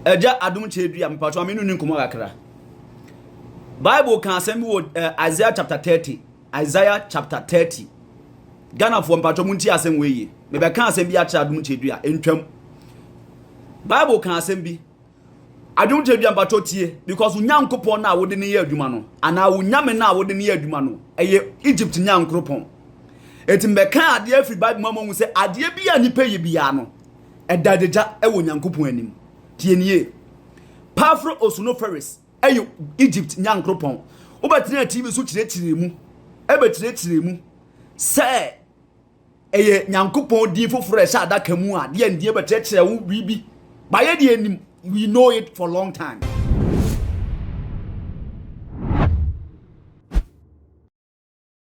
Agya Adom Kyerɛdua, mepatwa me no ni nkɔmmɔ kakra. Bible ka asɛm bi wɔ uh, Isaiah chapter 30. Isaiah chapter 30. Ghanafoɔ mpatwa mu nti asɛm wei yie. Mebɛka asɛm bi akyerɛ Adom Kyerɛdua, ntwam. Bible ka asɛm bi. Adom Kyerɛdua mpatwa tie because Nyankopɔn no a wode ne yɛ adwuma no anaa wo nyame no a wode ne yɛ adwuma no ɛyɛ Egypt Nyankoropɔn. Eti mbɛka adeɛ afiri Bible mu ama hu sɛ adeɛ bi a nipa yɛ biara no ɛda adagya wɔ Nyankopɔn anim. Tie nie. Pafro Osunoferis ɛyɛ Egypt Nyankoropɔn. Wobɛtena TV so kyerɛkyerɛ mu, ɛbɛkyerɛkyerɛ mu sɛ ɛyɛ Nyankopɔn din foforɔ a ɛhyɛ adaka mu a deɛ ndeɛ bɛkyerɛkyerɛ wo biribi. Bayɛ deɛ nim, we know it for long time.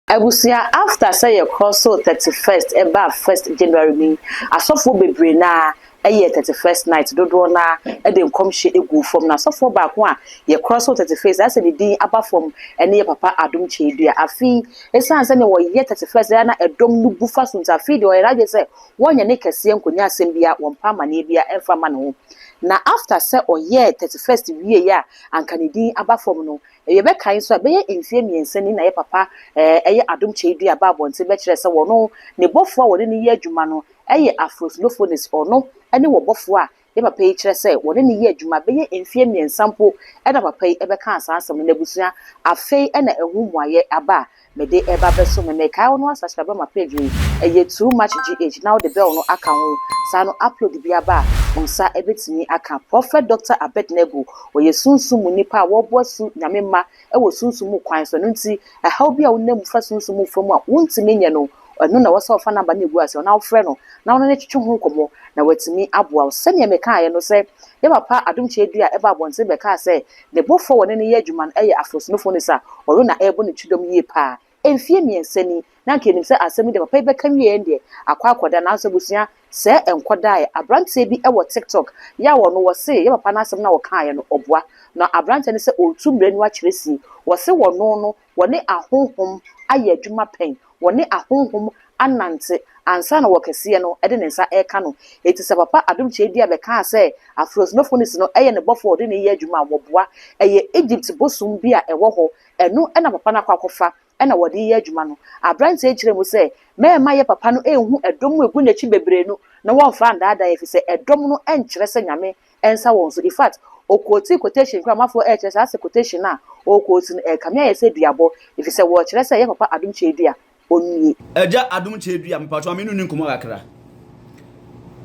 Abusua after sɛ yɛ crosoo 31st ɛbaa first January mu yi asɔfoɔ bebree no ara yɛɛ 31st night dodoɔ no ara de nkɔmhyɛ guu fam na asɔfoɔ baako a yɛ crosoo 31st ayɛ sɛ ne din aba fam ɛne yɛ papa Adom Kyei-Duah afe yi ɛsiane sɛdeɛ wɔyɛ 31st ɛyɛ a na ɛdɔm no bu fa so nti afe yi deɛ ɔyɛ n'adwene sɛ wɔnyɛ ne kɛseɛ nkɔnya asɛm biara wɔmpa amaneɛ biara ɛmfa mma ne ho na after sɛ ɔyɛɛ 31st wieɛ a anka ne din aba fam no Yɛbɛkae nso a, bɛyɛ mfeɛ mmiɛnsa ni na yɛ papa ɛyɛ Adom Kyei-Duah baa abɔnten bɛkyerɛɛ sɛ wɔno ne bɔfoɔ a wɔne no yɛ adwuma no yɛ Afroslofonis, ɔno ne wɔ bɔfoɔ a yɛ papa yi kyerɛ sɛ wɔne no yɛ adwuma bɛyɛ mfeɛ mmiɛnsa mpo na papa yi bɛkaa saa asɛm no. N'abusua, afei na ɛho mmuaeɛ aba a mede reba abɛso me. Mekae wo no asubscribe ma page wei, ɛyɛ too much GH na wode bell no aka ho saa no upload bi aba a wo nsa bɛtumi aka. Prophet Doctor Abednego Wɔyɛ sunsum mu nnipa a wɔboa su Nyame mma wɔ sunsum mu kwan so, ɛno nti ɛhaw bi a wonam mu fa sunsum mu fa mu a wontumi nyɛ no, ɛno na ɛwɔ sɛ wɔfa number no egu ase hɔ na wofrɛ no na wo ne no twetwe ho nkɔmmɔ na watumi aboa wo. Sɛnea mekaeɛ no sɛ yɛ papa Adom Kyei-Duah a ɛbaa abɔnten bɛkaa sɛ ne bɔfoɔ a wɔne no yɛ adwuma no yɛ Afrosonofonis a ɔno na ɛrebɔ ne kyidɔm yie paa mfeɛ mmiɛnsa ni na anka yɛnim sɛ asɛm yi deɛ papa yi bɛka wieɛ no deɛ akɔ akɔda nanso abusua Sɛɛ ɛnkɔdaeɛ. Abranteɛ bi wɔ tiktok yɛ a ɔno wɔse yɛ papa no asɛm no a ɔkaeɛ no ɔboa. Na abranteɛ no sɛ ɔretu mmerɛ no akyerɛ sie. Wɔse wɔno no wɔne ahonhom ayɛ adwuma pɛn, wɔne ahonhom anante ansa na wɔkɛseɛ no de ne nsa reka no. Enti sɛ papa Adom Kyei-Duah bɛkaa sɛ Afrosonofonis no yɛ ne bɔfoɔ a ɔde no reyɛ adwuma a, wɔboa. Ɛyɛ Egypt bosom bi a ɛwɔ hɔ, ɛno na papa no akɔ akɔfa na wɔde reyɛ adwuma no. Aberanteɛ yi kyerɛɛ mu sɛ, Mɛmma yɛ papa no nhu ɛdɔm a ɛgu n'akyi bebree no na wɔmfa nnaadaa yɛn efisɛ ɛdɔm no nkyerɛ sɛ Nyame nsa wɔn so. In fact, ɔquotee quotation koraa a amanfoɔ ɛrekyerɛ sɛ asɛ quotation no a ɔrequote no ɛrekame ayɛ sɛ duabɔ efisɛ wɔrekyerɛ sɛ yɛ papa Adom Kyei-Duah ɔnnue. Agya Adom Kyei-Duah, mepatwɔ ma me ne wo ni nkɔmmɔ kakra.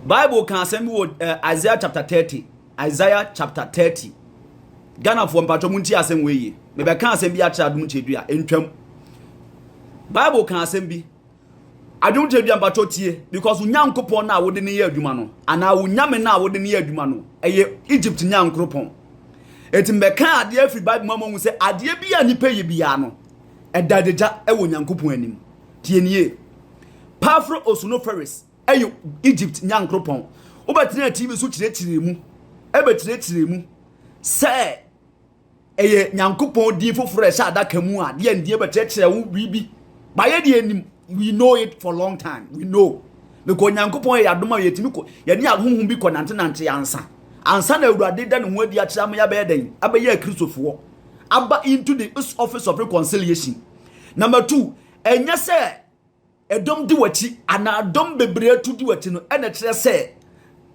Bible ka asɛm bi wɔ uh, Isaiah chapter 30. Isaiah chapter 30. Ghanafoɔ mpatwɔ mu nti asɛm wei yie. Mebɛka asɛm bi akyerɛ Adom Kyei-Duah, ntwam. Bible ka asɛm bi. Adom Kyei-Duah mpatwɔ tie because Nyankopɔn no a wode ne yɛ adwuma no anaa wo nyame no a wode ne yɛ adwuma no ɛyɛ Egypt Nyankoropɔn. Eti mbɛka adeɛ afiri Bible mu ama hu sɛ adeɛ bi a nipa yɛ biara no ɛda adagya wɔ Nyankopɔn anim. Tie nie. Pafro Osunoferis ɛyɛ Egypt Nyankoropɔn. Wobɛtena TV so kyerɛkyerɛ mu ɛbɛkyerɛkyerɛ mu sɛ ɛyɛ Nyankopɔn din foforɔ a ɛhyɛ adaka mu a deɛ ndeɛ bɛkyerɛkyerɛ wo biribi. Bayɛ deɛ nim, we know it for long time. We know. Because Nyankopɔn yɛ adom a yɛtumi kɔ yɛne ahonhom bi kɔ nantenante ansa. Ansa na Awurade da ne ho adi akyerɛ ama yɛabɛyɛ dɛn? Abɛyɛ Akristofoɔ. Aba into the office of reconciliation. Number two, ɛnyɛ sɛ Ɛdɔm di w'akyi anaa dɔm bebree atu di w'akyi no ɛna ɛkyerɛ sɛ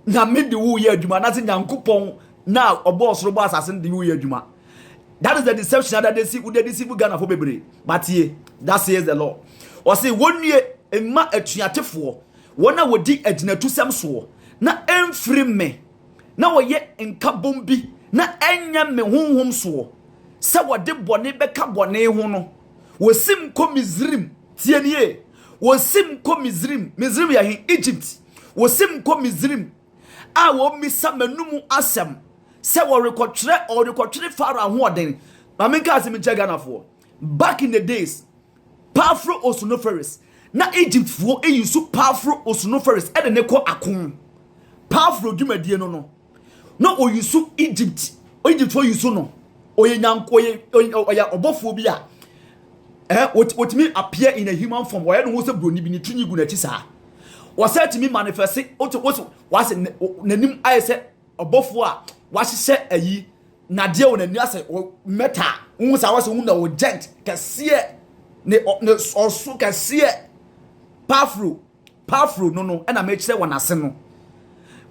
Nyame de wo yɛ adwuma anaasɛ Nyankopɔn na ɔbɔɔ soro bɔ asase no de wo yɛ adwuma. That is the deception that they see wode deceive Ghana fo bebree. But ye, that says the Lord. Ɔse wɔnnue mma atuatefoɔ, wɔn a wɔdi agyinatusɛm soɔ na ɛmfiri me na wɔyɛ nkabom bi na ɛnyɛ me honhom soɔ sɛ wɔde bɔne bɛka bɔne ho no. Wɔsim kɔ Misrim Tie nie, wɔsim kɔ Misrim, Misrim yɛ he? Egypt. Wɔsim kɔ Misrim a wɔmmisa m'anomu asɛm sɛ wɔrekɔtwerɛ ɔrekɔtwere Farao ahoɔden. Ma menka asɛm nkyerɛ Ghanafoɔ. Back in the days, Pafro Osunoferis, na Egyptfoɔ yi so Pafro Osunoferis de ne kɔ ako. Pafro dwumadie no no, na ɔyi so Egypt, Egyptfoɔ yi so no, ɔyɛ nyanko, ɔyɛ ɔyɛ ɔbɔfoɔ bi a eh, wɔtumi appear in a human form, wɔyɛ ne ho sɛ buroni bi, ne tiri gu n'akyi saa. Wɔsɛ tumi manifest, wote wote wɔasɛ n'anim ayɛ sɛ Ɔbɔfoɔ a wahyehyɛ ayi nadeɛ wɔ n'ani asɛ mɛta wohu saa wɔsɛ wohu na wɔ gent kɛseɛ ne ne ɔso kɛseɛ pafro pafro no no ɛna mekyerɛ wɔn ase no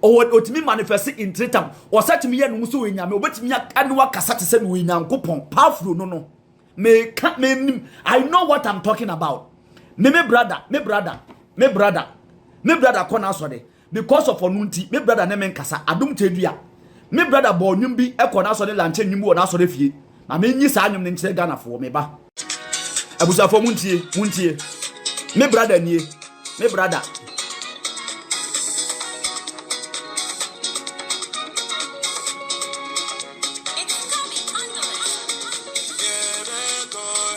ɔwɔ otumi manifest in tritam ɔsɛ tumi yɛ ne ho sɛ ɔyɛ nyame obetumi ɛne wakasa te sɛ ne ɔyɛ nyankopɔn pafro no no meka menim I know what I'm talking about me me brother me brother me brother me brother kɔ n'asɔre Because of ɔno nti me brother ne me nkasa adom kyɛdua me brother bɔɔ nwom bi kɔ n'asɔre lankyɛ nwom bi wɔ n'asɔre fie ma me nyi saa nwom no nkyerɛ Ghana foɔ me ba abusuafoɔ mo ntie mo ntie me brother nie me brother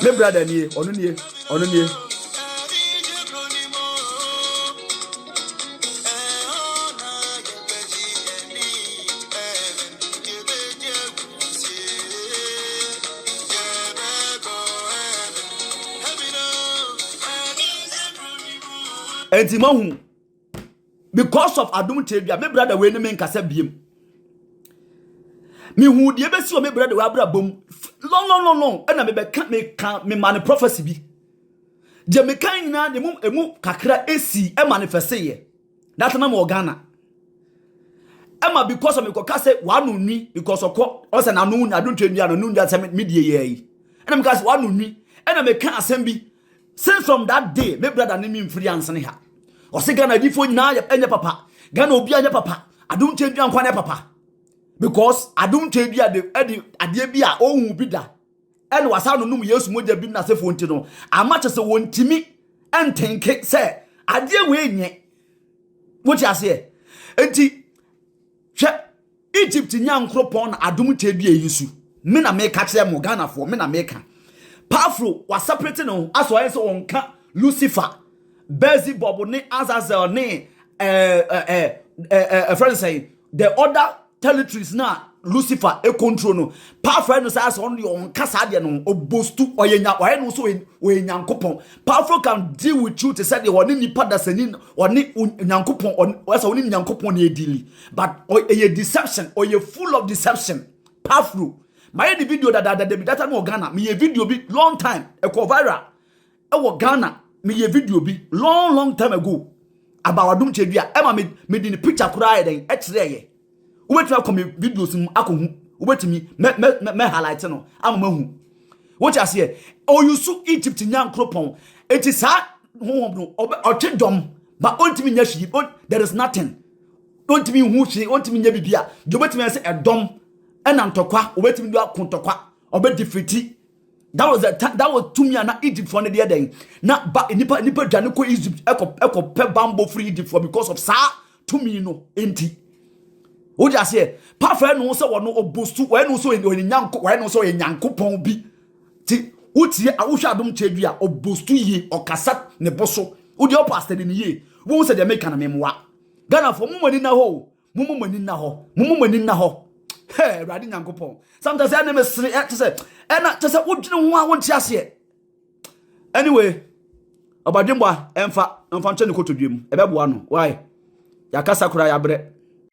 me brother nie ɔno nie ɔno nie. Enti mahu because of adom tadua me brother wei ne me nkasa biem mehu deɛ bɛsi wɔ me brother wei abrabɔ mu long long long long ɛna mebɛka meka mema no prophecy bi Deɛ meka nyinaa de mu emu kakra esi manifeste yɛ. That na wɔ Ghana. Ɛma because of mekɔka sɛ wano nwi because ɔkɔ ɔsɛ n'ano n'ado ntwa nwi ano nwi sɛ me die yɛ yi. Ɛna meka sɛ wano nwi. Ɛna meka asɛm bi. Since from that day me brother ne me mfiri ansene ha. Ɔsɛ Ghana adifoɔ nyinaa yɛ ɛnyɛ papa. Ghana obi anyɛ papa. Adom ntwa nwi ankwa ne papa. Because adom ntwa nwi ade ɛde adeɛ bi a ɔnhu bi da. Ɛna wasan nonom Yesu mogya bi n'asefoɔ nti no, ama kyɛ sɛ wɔntumi ntenke sɛ adeɛ wei nyɛ. Wote aseɛ? Nti, hwɛ Egypt nyankoropɔn na adom kyɛ bi eyi su. Me na meka kyerɛ mo Ghanafoɔ, me na meka. Pafro waseparate ne ho asɔ ayɛ sɛ ɔnka Lucifer, Beelzebub ne Azazel ne ɛɛ ɛɛ ɛɛ ɛfrɛ no sɛn the other territories na Lucifer e control no. Pafro no saa sɛ ɔno deɛ ɔnka saa deɛ no ɔbostu ɔyɛ nya ɔyɛ no so ɔyɛ nyankopɔn. Pafro can deal with you te sɛ deɛ ɔne nipa dasani ɔne nyankopɔn ɔsɛ ɔne nyankopɔn na edili but ɔyɛ deception ɔyɛ full of deception. Pafro mayɛ ne video dadaada dabi data no wɔ Ghana meyɛ video bi long time ɛkɔ viral ɛwɔ Ghana meyɛ video bi long long time ago about adom kyɛdua ɛma me mede ne picture koraa yɛ dɛn ɛkyerɛ yɛ wobɛtumi akɔ me videos mu akɔhu wobɛtumi mɛ mɛ mɛ highlight no ama mahu wote aseɛ ɔyusu Egypt nyankoropɔn eti saa honhom no ɔtwe dɔm ba ɔntumi nyɛ hwee there is nothing ɔntumi nhu hwee ɔntumi nyɛ biribi a deɛ ɔbɛtumi ayɛ sɛ ɛdɔm ɛna ntɔkwa ɔbɛtumi de ako ntɔkwa ɔbɛdefiti that was the time that was tumi a na Egypt fo no deɛ dɛn na ba nipa nipa dwane kɔ Egypt ɛkɔ ɛkɔ pɛ bambɔ firi Egypt fo because of saa tumi no nti wogye aseɛ pafɛ no sɛ wɔn ɔbosu wɔn no sɛ ɔyɛ nyanko wɔn no sɛ ɔyɛ nyankopɔn bi ti wotie wohwɛ adom kyɛ bi a ɔbosu yie ɔkasa ne bo so wode ɔpɔ asɛde ne yie wohu sɛ deɛ meka no memmoa Ghanafoɔ mo mo ani na hɔ o Momma mo ani nna hɔ. Momma mo ani nna hɔ. Hɛ, Awurade Nyankopɔn. Sometimes ɛne me sere, ɛ, kyɛ sɛ, ɛna, kyɛ sɛ, wodwene ho a wonte aseɛ. Anyway, ɔbadwemboa, ɛmfa, ɛmfa nkyɛ ne kotodwe mu. Ɛbɛboa no. Why? Yɛakasa koraa yɛabrɛ.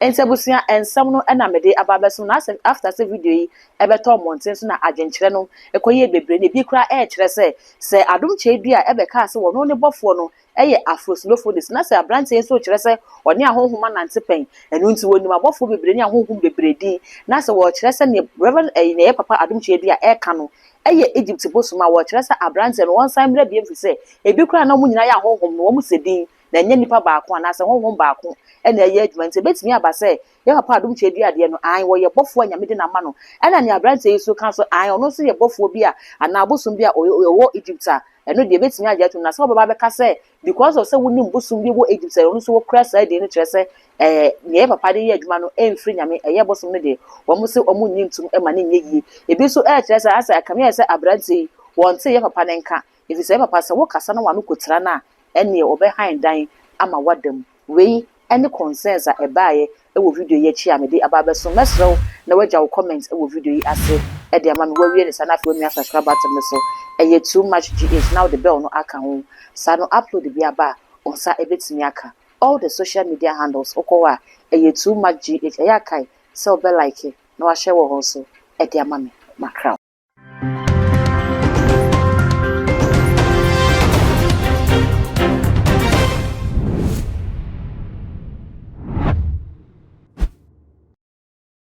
Enti abusua nsɛm no na mede aba abɛsom na asɛ after sɛ video yi ɛbɛtɔ mmɔnten so na adwenkyerɛ no ɛkɔyɛɛ bebree na ebi koraa ɛrekyerɛ sɛ sɛ Adom Kyei-Duah ɛbɛkaa sɛ wɔno ne bɔfoɔ no yɛ Afrosinophones, na sɛ aberanteɛ yi nso rekyerɛ sɛ ɔne ahonhom anante pɛn, ɛno nti wɔnim abɔfoɔ bebree ne ahonhom bebree din, na sɛ wɔrekyerɛ sɛ neɛ Rev. Ɛyi, neɛ yɛ papa Adom Kyerɛdua reka no yɛ Egypt bosom a, wɔrekyerɛ sɛ aberanteɛ no wɔnsan mmra bio ɛfiri sɛ ebi koraa na wɔn nyinaa yɛ ahonhom no, wɔn sɛ din, na ɛnyɛ nipa baako anaasɛ honhom baako na ɛyɛ adwuma, nti ɛbɛtumi aba sɛ yɛ papa Adom Kyerɛdua deɛ no, aane, wɔyɛ bɔfoɔ a Nyame de no ama no, ɛna neɛ aberanteɛ yi nso ka nso, aane, ɔno nso yɛ bɔfoɔ bi a, anaa bosom bi a ɔwɔ Egypt a, Ɛno deɛ ɛbɛtumi agye atom, na sɛ wobɛba abɛka sɛ because of sɛ wonim bosom bi wɔ Egypt sɛ ɔno nso wɔkura saa din no kyerɛ sɛ ɛɛ nea ɛyɛ papa de yɛ adwuma no ɛmfiri Nyame, ɛyɛ bosom no deɛ wɔn se wɔn nnye ntom ma no nyɛ yie. Ebi nso ɛrekyerɛ sɛ asɛ ɛkame ayɛ sɛ aberanteɛ yi wɔntee yɛ papa no nka, ɛfiri sɛ yɛ papa sɛ wokasa na w'ano kɔtira no a ɛnneɛ ɔbɛhan dan ama woada mu. Wei ne concerns a ɛbaeɛ wɔ video yi akyi a mede aba abɛso. Mɛsrɛ wo na woagya wo comment wɔ video yi ase de ama me. Woawie no saa na afei woamia subscribe button no so. Ɛyɛ too much GH na wode bell no aka ho. Saa no upload bi aba a, wo nsa bɛtumi aka. All the social media handles wokɔ hɔ a, ɛyɛ too much GH. Ɛyɛ a kae. sɛ wobɛ like na wahyɛ wɔ hɔ nso de ama me. Makra wo.